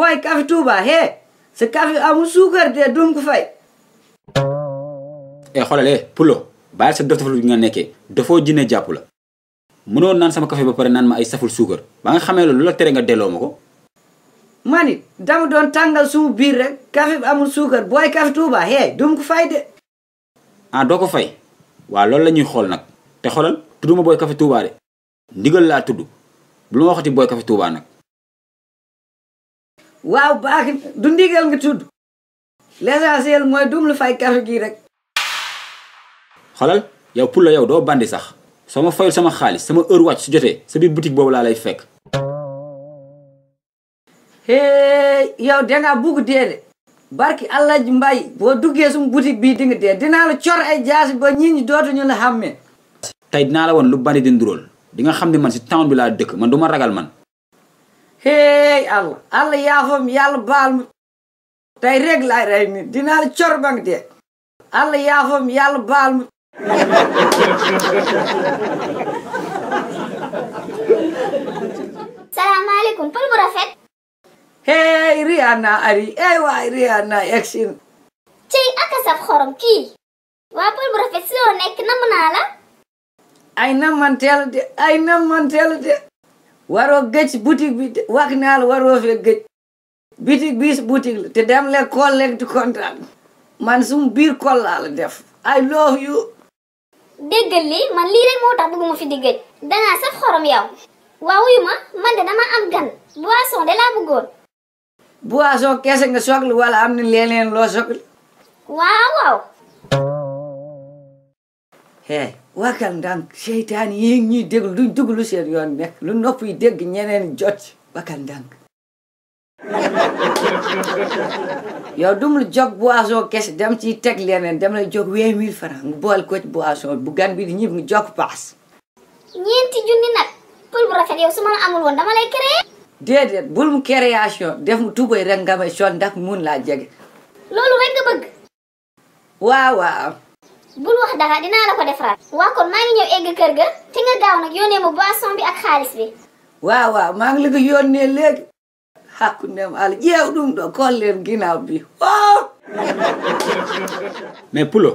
boy café Touba he sa café amul suukar de dum ko fay. Xoolal Pulo bàyyil sa dof nga nekkee dafoo jinne jàpp la mënoon naan sama café ba pare naan ma ay saful suukar ba nga xamee loolu lu la tere nga delloo ma ko. mani dama doon tàngal sumu biir rek café bi amul suukar boy café Touba he dum ko fay de. doo ko fay waaw loolu la ñuy xool nag te xoolal tudduma boy café Touba de ndigal laa tudd bu la ma waxati boy café Touba nag. waaw baax du ndigal nga tudd l'essentiel mooy dum lu fay café gii rek. xoolal yow Pulo yow doo bandi sax soo ma fayul sama xaalis sama heure wàcc su jotee sa biir boutique boobu laa lay fekk. yow dangaa bugg dee de barki Alaaji Mbay boo duggee suma boutique bii di nga dee dinaa la cor ay jaasi ba ñii ñi dootuñu la xàmmee. tey dinaa la woon lu bandi di nduróol di nga xam ne man si town bi laa dëkk man du ma ragal man. Allah yaafam yàlla baal ma tey rek laay rey nit dinaa la cor ba nga dee Allah yaafam yàlla baal ma. salaamaaleykum pël bu rafet. Rihanna ari waay Rihanna egsi na. cey aka saf xorom kii. waa pël bu rafet si loo nekk namm naa la. ay nammanteel de waroo gëj ci boutique bi wax naa la waroo fee gëj boutique bi boutique la te dem leen kool leen di kontaan man sum biir kol laa la def I love you. déggal lii man lii rek moo tax bëgguma fi di gëj dangaa saf xorom yow. waa wuyu ma man de dama am gan boisson de laa bëggoon. boisson kese nga soxla wala am na leneen loo soxla. waaw. wakal ndànk seytaan yi ñuy déglu duñ dugg lu seen yoon nekk lu nopp yi dégg ñeneen jot wakal ndànk. yow dum lu jog boisson kese dem ci teg leneen dem lay jog 20 000 francs nga boole ko ci boisson bu gan bi di ñib nga jog paas. ñeenti junni nag pël bu rafet yow su ma la amul woon dama lay créer. déedéet bul mu création def mu tubay rek nga may sol ndax mun laa jege. loolu rek nga bëgg. waaw. bul wax dara dinaa la ko defaraat. waa kon maa ngi ñëw egg kër ga te nga gaaw nag yónnee ma boisson bi ak xaalis bi. waaw maa ngi la ko yónnee léegi. xàkku nem àll jeew ɗum ɗo kool leen ginnaaw bi mais Pulo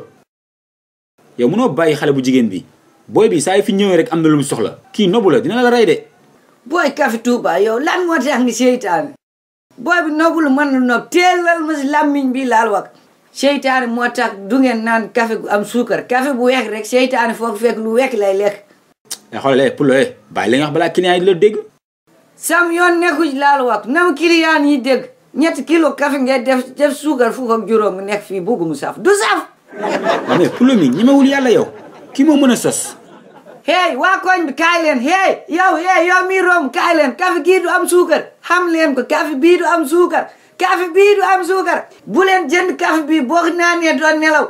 yow mënoo bàyyi xale bu jigéen bi booy bi saa yi fi ñëwee rek am na lu mu soxla kii nobu la dina la rey de. booy café Touba yow lan moo tax nga seytaane booy bi nobu lu mën na nob teelal ma si làmmiñ bi laal wax seytaane moo tax du ngeen naan café gu am suukar café bu weex rek seytaane foog fekk lu weex lay lekk. xoolal Pulo bàyyi la nga wax balaa client yi di la dégg. sam yoon nekku laal wax nam client yi dégg 3 kilo café ngay def suukar fukk ak juróom nga nekk fii bugg mu saf du saf. waaw mais Pulo mi ñemewul yàlla yow kii moo mën a sos. waa koñ bi kaay leen yow mi romb kaay leen café gii du am suukar xam leen ko café bii du am suukar bu leen jënd café bii boo naanee doon nelaw.